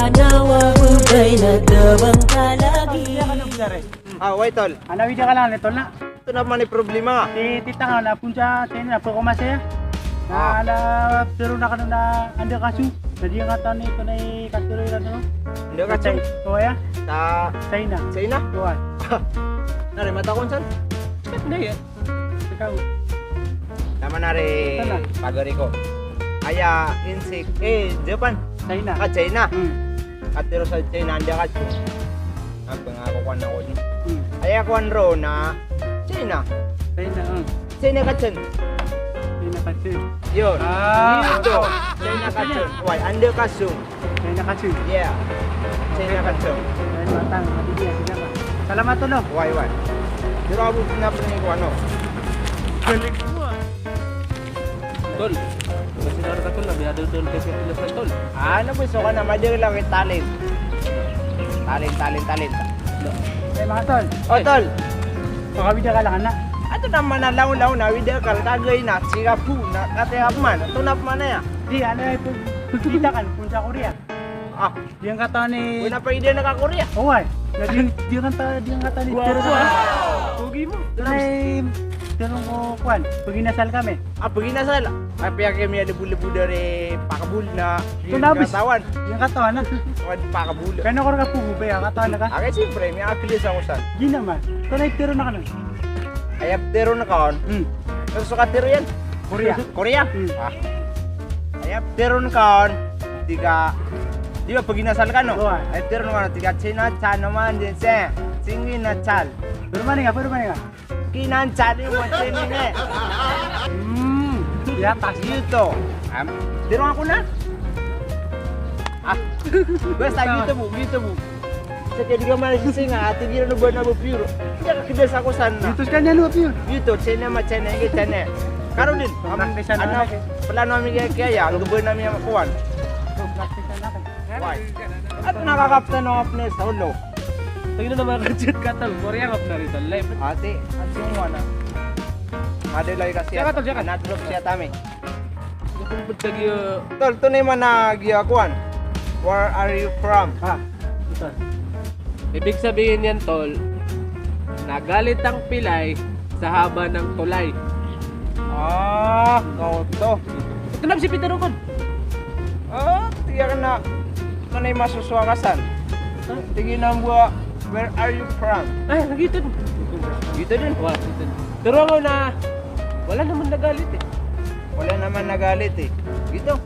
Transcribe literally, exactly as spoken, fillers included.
Ana wa bubay na tabang ka lagi. Ah, wai, tol. Ana wida ka lang, tol, na. Ito na man i problema. Ti, titang na punca, sino na, pagkoma saya. Na, ah, ana, pero na kano na, anda kaso. Na di nga tani ito na i katero iran, no? Anda kaso? Tay-, oh, ya? Sa China. China? Oh, ah. Nari, matakon san? Anda ya. Ikaw. Taman ari, tana, pagari ko. Aya, insik, eh, Japan. China. Ah, China. Hmm. Katero sa China, anda kaso. Ang pangako ko na ko ni. Hmm. Aya ko an ro na China. China, hmm. China kaso. China kaso. Yon. Ah. Ito. China kaso. Wai, anda kaso. China kaso. Yeah. China kaso. Ay, matang, mati dia, sige pa. Salamat, tol, no? Wai, wai. Pero abo na pala ko ano. Galing mo, ah. Tol, kasi na ka, tol, na biyado, tol, kasi na sa, tol. Ano po, so ka na, madali lang, eh, talent. Talent, talent, talent. Eh, mga tol. Oh, tol. Pakawida ka lang, ana. Ato na man a law-law na wida ka, kagay na, siga po, na, kate man, ato na man na ya. Di, ano, eh, pag-, pagkita ka, punta Korea. Ah. Di ang katawan ni... Wala pa ide na ka Korea. Oway. Na di, di ang kata, di ang katawan ni... Guwapo, ah. Pogi mo. Ito na, eh, tanong ko, kwan, pag inasal kami. Ah, pag inasal. Ay, piyakay mi a lebu-lebu dari pakabul na... Ito na, bis. Katawan. Di ang katawan na. Kwan, pakabul. Kaya na ko rin ka pugo ba, ya, katawan na ka? Ah, kaya siyempre, may akilis ako san. Di naman. Ito na, itero na ka na. Aya pteron ka on. Hmm. Ano so katero iyan? Korea. Korea? Hmm. Ah. Aya pteron ka on. Tig ka, di ba, pag inasal ka, no? Oo, ah. Aya pteron ka on, tig ka, "China chan naman din, se. Singin na chal." Pero mani nga, pero mani nga. Kinan chal yung mga singin, eh. Hmm. Yata. Ito. Am, pteron ako na. Ah. Basta, giyoto bo, giyoto bo. Sa kaya di ka man sising, ah, tig iran o ba na bo pure. Hindi ka kida sa kosan na. Giyoto sa kanya, no, pure. Giyoto, China ma, China, hindi China. Karo din, am, ano, plano ami kaya, kaya, ang gabay namin ang kuwan. Why? At nakakapta na nga pnes, ulo. Tingnan naman ka, chat ka, tol. Korea ka pala rito, live. Ate, at yung wala. Ada lagi kasi. Siya ka, tol, siya ka. Anak drop siya, tami. Tol, tunay man na giya kuwan. Where are you from? Ah, ito. Ibig sabihin niyan, tol, nagalit ang pilay sa haba ng tulay. Ah, kaoto. Ito na si Peter Ukon. Ah, tiyak na. Tunay masuswa ka san. Tig iyan bo a, "Where are you from?" Ah, giyoto. Giyoto din. Wala, giyoto. Pero ako na, wala naman nagalit eh. Wala naman nagalit eh. Giyoto.